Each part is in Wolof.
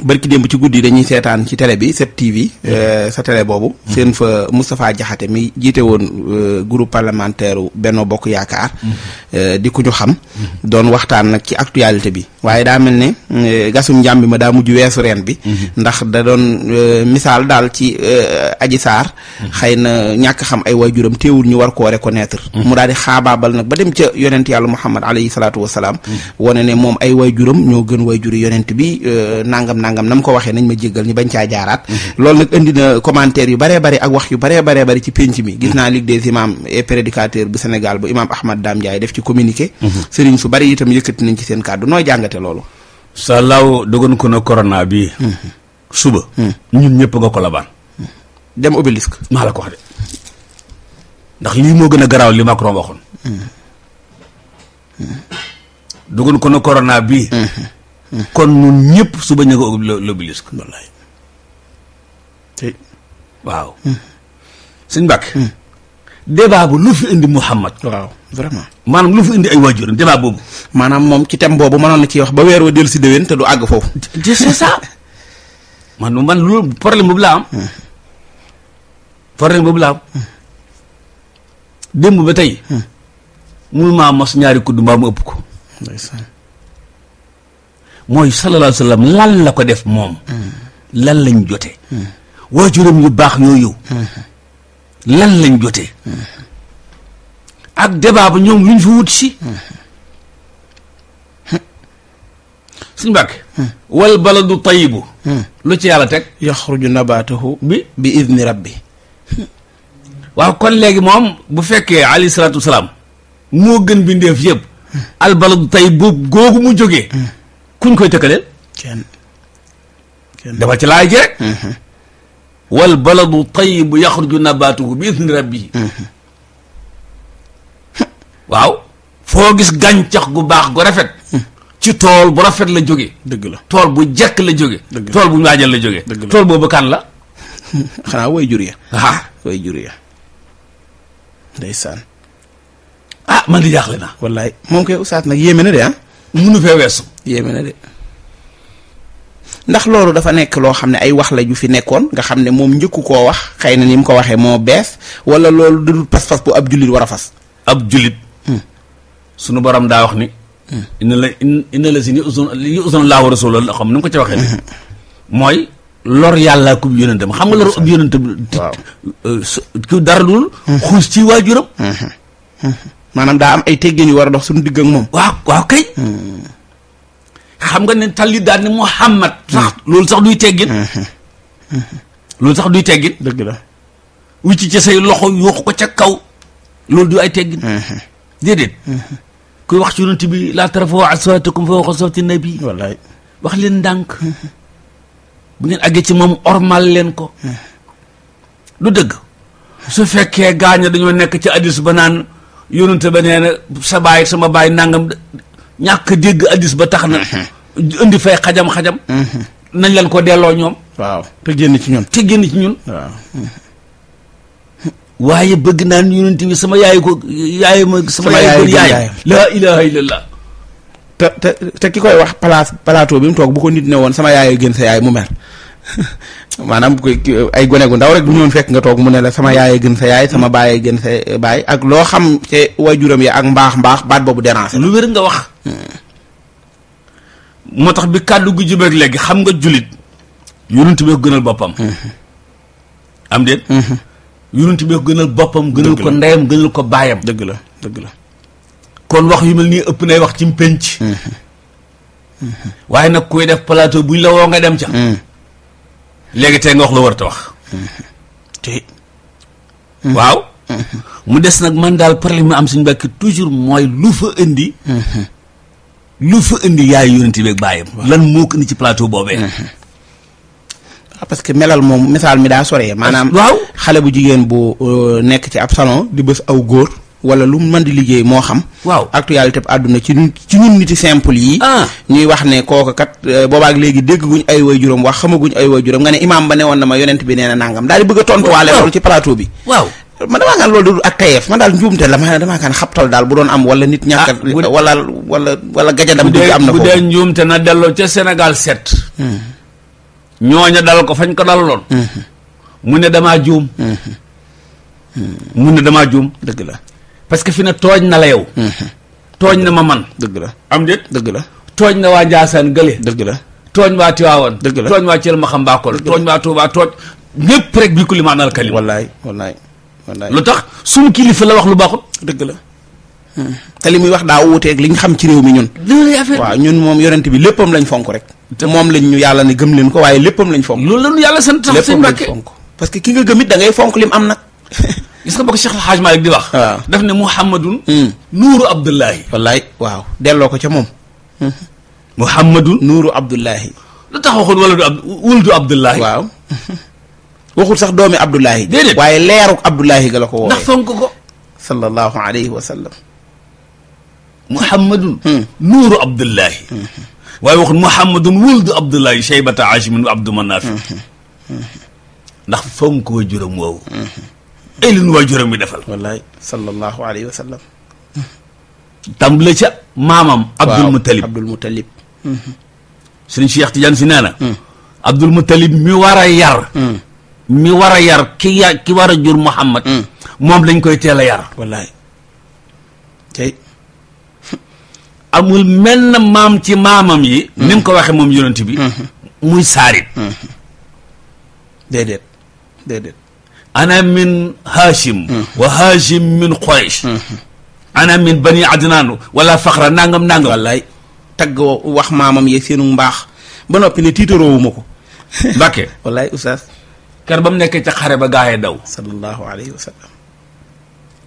barki démb ci guddi dañuy seetaan ci télé bi 7TV sa télé boobu seen fa Moustapha Diakhaté mi jiite woon groupe parlementaire Benno Bokk Yaakaar di ku ñu xam doon waxtaan nag ci actualité bi waaye daa mel ne gasum njàmbi ma daa mujj weesu reen bi ndax da doon misaal daal ci Adji Sarr xëy na ñàkk xam ay waajuram teewul ñu war koo reconnaître mu daal di xaabaabal nag ba dem ca yonent yàlla Muhammad alayhi salaatu wasalaam wane ne moom ay waajuram ñoo gën waajuri yonent bi nangam nam ko waxee nañ ma jéggal ñu bañ caa jaaraat loolu nag indi na commentaire yu baree bari ak wax yu baree bari ci pénc mi gis naa Ligue des imams et prédicateurs bu Sénégal bu imam Ahmad Dame Ndiaye def ci communiqué sëriñ su bari itam yëkkati nañ ci seen kàddu nooy jàngate loolu sa law dogon ko na corona bi suba ñun ñëpp nga ko labaan dem obélisque maa la ko wax de ndax lii moo gën a garaaw li Macron waxoon dogon ko na corona bi kon ñun ñëpp suba ñu nga l'obélisque wallaay waaw sëñ Mbàkke débat bu lu fi indi Muhammad waaw vraiment maanaam lu fi indi ay waajuram débat boobu maanaam moom ci thème boobu mënoon na ci wax ba weer wa dellu si déwén te du àgg foofu c'est ça man loolu problème boobu laa am démb ba tey munu maa mos ñaari kudd mbaa mu ëpp ko mooy sallallahu alayhi wa sallam lan la ko def moom lan lañ jote waajuram yu baax yooyu lan lañ jotee ak débat ba ñoom luñ fi wut si suñu Mbàkke wal baladu tayyibu lu ci yàlla teg yaxruju nabatahu bi idni rabbi waaw kon léegi moom bu fekkee alayhi salaatu wasalaam moo gën bindeef yëpp al baladu tayyib boobu googu mu jógee kuñ koy tëkkaleel kenn dafa ci laay ji rek wal baladu tayyibu yaxruju nabatuhu bi idni rabbi waaw foo gis gàncax gu baax gu rafet ci tool bu rafet la jóge dëgg la tool bu jekk la jóge tool bu ñu waajal la jóge tool boobu kan la xanaa way jur ya way jur ya ndeysaan man di jaaxle na wallaay moom koy usaat nag yéeme na de munu fee weesu yéeme na de ndax loolu dafa nekk loo xam ne ay wax la ju fi nekkoon nga xam ne moom njëkku koo wax xëy na ni mu ko waxee moo bees wala loolu du pas-pas bu ab jullit war a fas ab jullit sunu borom daa wax ni inna la si yu uson laa wa rasul la xam ni mu ko ci waxee ni mooy lor yàlla ku yonentam xam nga lor ab yonentam waaw ku dara dul xuus ci waajuram maanaam daa am ay teggin yu war a dox suñu digg ak moom waaw kay xam nga ne talli daal ni Muhammad sax loolu sax duy teggin dëgg la wucci ca say loxo yuuxu ko ca kaw loolu du ay teggin déedéet kuy wax ci yonent bi laa tarfa'u aswaatakum fawqa sawti nabi wallaay wax leen ndànk bu ngeen àggee ci moom ormal leen ko du dëgg su fekkee gaaña dañoo nekk ci addis ba naan yonent ba nee na sa baay sama baay nangam ñàkk dégg addis ba tax na indi fay xajam-xajam nañ leen ko delloo ñoom waaw te génn ci ñun waaw waaye bëgg naan yonent bi sama yaay ko yaay ma sama yaay yaay laa ilaha illallah te ki koy wax plateau bi mu toog bu ko nit ne woon sama yaay gën sa yaay mu mer maanaam ay gone gu ndaw rek bu ñëwoon fekk nga toog mu ne la sama yaay gën sa yaay sama baay gën sa baay ak loo xam te waajuram yi ak mbaax baat boobu déranger lu wér nga wax moo tax bi kàddu gu jub rek léegi xam nga julit yonent bi ko gënal boppam am déet yonent bi ko gënal boppam gënal ko ndeyam gënal ko baayam dëgg la kon wax yu mel nii ëpp nay wax ci penc waaye nag kuy def plateau buñ la woo nga dem ca léegi tey nga wax la war a wax waaw mu des nag man daal problème mi am suñu Mbàkke toujours mooy lu fa indi yaay yonent bi ak baayam lan moo ko indi ci plateau boobee parce que melal moom misaal mi daa soree maanaam waaw xale bu jigéen bu nekk ci ab salon di bës aw góor wala lu mën di liggéey moo xam waaw actualité bi àdduna ci ñun niti simple yi ñuy wax ne kooku kat boobaak léegi dégg guñ ay waajuram wax xamaguñ ay waajuram nga ne imaam ba ne woon na ma yonent bi nee na nangam daal di bëgg a tontuwaale loolu ci plateau bi waaw man damaa gaan loolu du ak tayeef man daal njuumte la ma damaa gaan xabtal daal bu doon am wala nit ñàkk wala gajadam dégg am na bu dee njuumte na delloo ca Sénégal 7 ñooña dal ko fañ ko dalaloon. mu ne damaa juum. mu ne damaa juum. dëgg la. parce que fi ne tooñ na la yow. tooñ na ma man. dëgg la. am déet. dëgg la. tooñ na waa Njaasaan gële. dëgg la. tooñ waa Tiwaawan. dëgg la. tooñ waa Thiel ma xam Mbakol. tooñ waa Touba tooñ. ñëpp rek bi ku li maanal kalim. wallaay. lu tax suñu kilifa la wax lu baaxut. dëgg la. te li muy wax daa wuuteeg li ñu xam ci réew mi ñun. loolu affaire waaw ñun moom yonent bi léppam lañ fonk rek. te moom lañ ñu yàlla ne gëm leen ko waaye léppam lañ fonk. loolu la ñu yàlla sant sax sëñ Mbàkke fonk parce que ki nga gëm it da ngay fonk lim am nag. gis nga bokk Cheikh El Hadj Malick di wax. waaw daf ne Muhammadun. nuuru Abdullahi. wallaay waaw delloo ko ca moom. Muhammadun. nuuru Abdullahi. lu tax waxul wuldu Abdullahi. waaw. waxul sax doomi Abdullahi. déedéet waaye leeruk Abdullahi ga la ko woowee. ndax fonk ko. sallallahu alayhi wa sallam. Muhammadun. nuuru Abdullahi. waaye waxul Muhammadun wuldu Abdullahi Shaybata Aashimin Abdu Manaaf. ndax fonk wa juróom woowu. ay li nu waa juróom bi defal. wallaay sallallahu alayhi wa sallam. tàmbale ca maamam. Abdul Muttalib Abdul Muttalib. sëñ Cheikh Tidiane si nee na. Abdul Muttalib mi war a yar. mi war a yar ki war a jur Muhammad. moom lañ koy teel a yar. wallaay. tey. amul menn maam ci maamam yi. ni mu ko waxee moom yonent bi. muy saarit. déedéet. ana min Hachim. wa Hachim min Quraysh. ana min bani Adnaan wala faxra nangam. wallaay tagg wax maamam yeeg seenu mbaax ba noppi ne tiitaroowuma ko. Mbàkke. wallaay oustaz. kër ba mu nekkee ca xare ba gaayee daw. sallallahu alayhi wa sallam.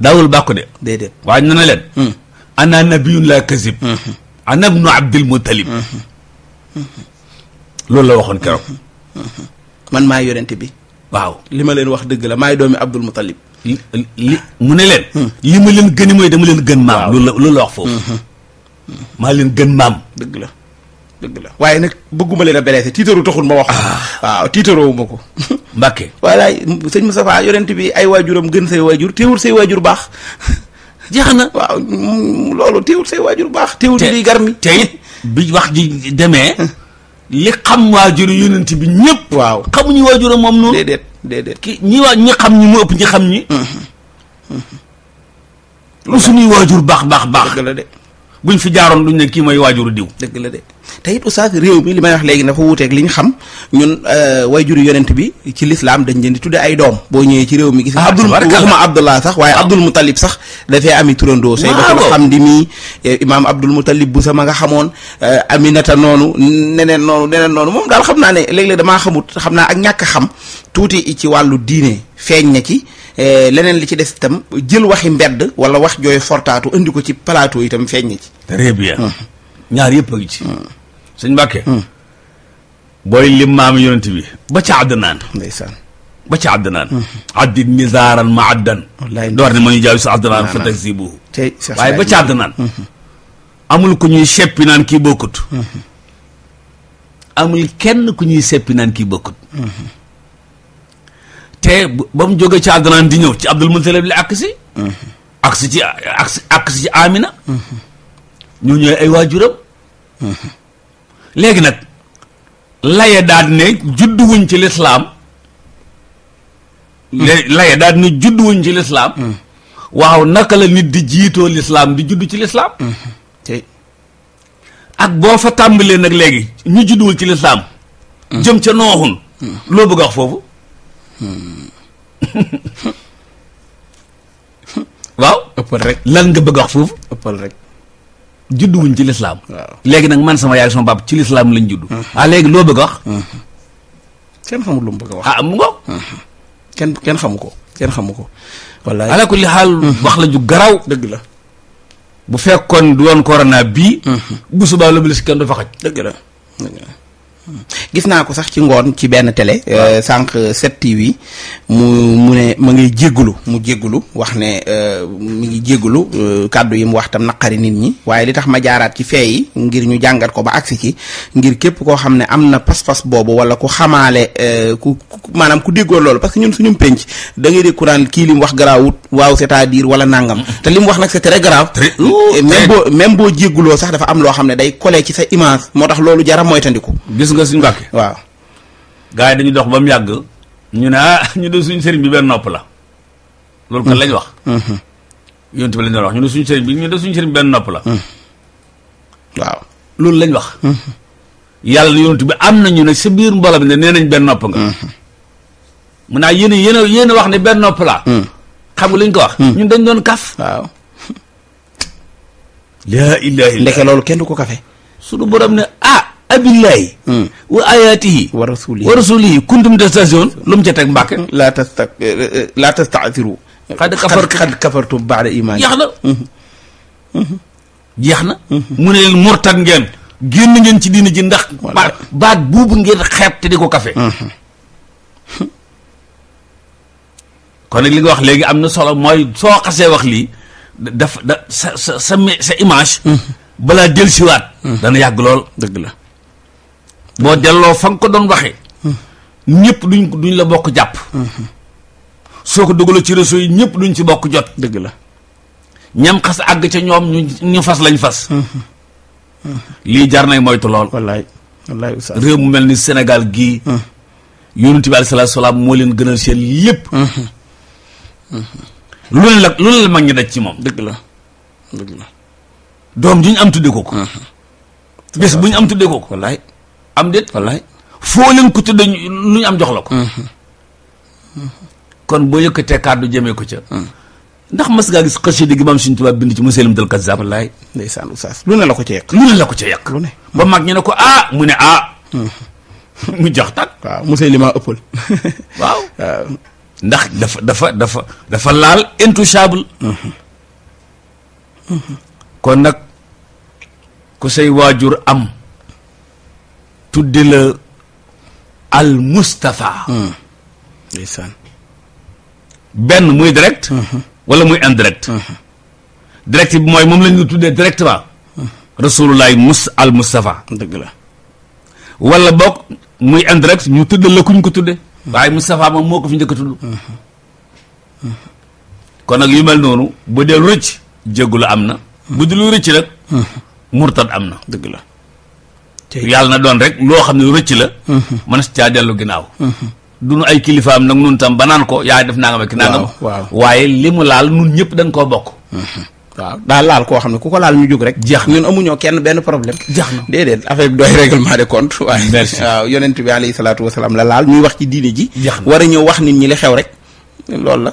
daawul bàkku de. déedéet. waaye ñu ne leen. ana nabiyun la kazib. ana ibnu Abdul Muttalib. loolu la waxoon keroog. man maay yonent bi. waaw li ma leen wax dëgg la maay doomi Abdul Muttalib. li mu ne leen. li ma leen gëni mooy dama leen gën maam. loolu la wax foofu. maa leen gën maam. dëgg la. waaye nag bëgguma leen a blessé tiitaru taxul ma wax. waaw tiitaroowuma ko. Mbàkke. wallaay sëñ Moustapha yonent bi ay waajuram gën say waajur teewul say waajur baax. jeex na. waaw loolu teewul say waajur baax. teewul di garmi te it bi wax ji demee. li xam waajur yonent bi ñëpp. waaw xamuñu waajuram moom noonu. déedéet. ñi xam ñi mu ëpp ñi xam ñi. lu suñuy waajur baax. dëgg la de. buñ fi jaaroon duñ ne kii mooy waajuru diw. dëgg la de te it oustaz réew mi li may wax léegi dafa wuuteeg li ñu xam ñun waajuru yonent bi ci lislaam dañ leen di tudde ay doom boo ñëwee ci réew mi. gis nga waxuma Abdullah sax waaye Abdul Muttalib sax dafee ami turandoo. Sayyidatul Hamdi mi imaam Abdul Muttalib bu sama nga xamoon Aminata noonu neneen noonu moom daal xam naa ne léeg-léeg damaa xamut xam naa ak ñàkk a xam tuuti ci wàllu diine feeñ na ci. leneen li ci des itam jël waxi mbedd wala wax jooy fortaatu indi ko ci plateau itam feeñ na ci. très bien. ñaar yëpp a ngi ci. sëñ Mbàkke. booy lim maam yonent bi ba ca Adnaan. ndeysaan. ba ca Adnaan. addit nizaaran ma addan. wallaay door ne ma ñu jaaw si Adnaan fa taksibuhu. tey waaye ba ca Adnaan. amul ku ñuy seppi naan kii bokkut. amul kenn ku ñuy seppi naan kii bokkut. te ba mu jógee ci Adnaan di ñëw ci Abdul Muttalib li agsi ci Amina. ñoo ñëwee ay waajuram. léegi nag laye daal ne judduwuñ ci lislaam. laye daal ne judduwuñ ci lislaam. waaw naka la nit di jiitoo lislaam di judd ci lislaam. ak boo fa tàmbalee nag léegi ñu judduwul ci lislaam. jëm ca nooxun. loo bëgg a wax foofu. waaw ëppal rek lan nga bëgg a wax foofu. ëppal rek. judduwuñ ci lislaam. waaw léegi nag man sama yaay sama baab ci lislaam lañ judd. léegi loo bëgg a wax. kenn xamul lu mu bëgg a wax. mu ngo. kenn xamu ko. wallaay ala kulli xaal wax la ju garaw. dëgg la. bu fekkoon du woon corona bii. bu subaa la si kenn du fa xaj. dëgg la. gis naa ko sax ci ngoon ci benn télé. sànq 7TV mu ne ma ngay jéggulu wax ne mi ngi jéggulu kàddu yi mu wax tam naqari nit ñi waaye li tax ma jaaraat ci fee yi ngir ñu jàngat ko ba agsi ci ngir képp koo xam ne am na pas-pas boobu wala ku xamaale ku maanaam ku déggoo loolu parce que ñun suñu penc da ngay dégg ku naan kii li mu wax garaawut waaw c'est-à-dire wala nangam te li mu wax nag c'est très grave. même boo jégguloo sax dafa am loo xam ne day collé ci sa image moo tax loolu jara moytandiku. gis nga suñu Mbàkke. waaw gars yi dañu dox ba mu yàgg ñu ne ñu de suñu sëriñ bi benn nopp la loolu kan lañ wax yonent bi lañ doon wax ñu ne suñu sëriñ bi benn nopp la waaw loolu lañ wax yàlla na yonent bi am nañu ne sa biir mbooloo bi ne nee nañ benn nopp nga mun naa yéen a wax ne benn nopp laa xam nga li ñu ko wax ñun dañ doon kaf waaw laa ilaaha illa ndeke loolu kenn du ko kafe suñu borom ne abillahi wa ayatihi wa rasulihi kuntum tastahzi'un lu mu ca teg mbàkke laa tasta'thiru xad kafartum ba'da iman jeex na mu ne leen murtad ngeen génn ngeen ci diina ji ndax baat buubu ngeen xeeb te di ko kafe kon nag li nga wax léegi am na solo mooy soo xasee wax lii sa image balaa dellusiwaat dana yàgg lool dëgg la boo delloo fa nga ko doon waxee ñëpp duñ la bokk jàpp soo ko dugaloo ci réseau yi ñëpp duñ ci bokk jot dëgg la ñam xas àgg ca ñoom ñu fas lañ fas lii jar nay moytu lool wallaay oustaz réew mu mel ni Sénégal gii yonent bi alayhi salaatu salaam moo leen gënal seen lépp lu ne la mag ñi daj ci moom dëgg la doom ju ñu am tudde ko bés bu ñu am tudde ko wallaay am déet wallaay foo leen ko tudde lu ñu am jox la ko kon boo yëkkatee kàddu jëmee ko ca ndax mas ngaa gis xasida gi maam Sëriñ Tuubaa bind ci Musaylimatul Kazzaab wallaay ndeysaan oustaz lu ne la ko ca yàq lu ne ba mag ñu ne ko mu ne mu jox tàkk waaw Musaylima ëppal waaw ndax dafa laal intouchable kon nag ku say waajur am tudde la al Mustafa ndeysaan benn muy direct wala muy indirect direct bi mooy moom lañ la tuddee directement rasulullahi al Mustafa dëgg la wala boog muy indirect ñu tudde la kuñ ko tudde waaye Mustafa moom moo ko fi njëkk a tudd kon nag yu mel noonu bu dee rëcc jéggulu am na bu dee lu rëcc nag murtad am na dëgg la yàlla na doon rek loo xam ne rëcc la mën si caa dellu ginnaaw duñu ay kilifaam nag nun tam ba naan ko yaay def nangam ak nangam waaye li mu laal nun ñëpp dañ koo bokk waaw daal laal koo xam ne ku ko laal ñu jóg rek jeex ñun amuñoo kenn benn problème jeex na déedéet affaire bi doy règlement de compte waaye merci waaw yonent bi alayhi salaatu wasalaam la laal ñuy wax ci diine ji jeex na war a ñëw wax nit ñi li xew rek loolu la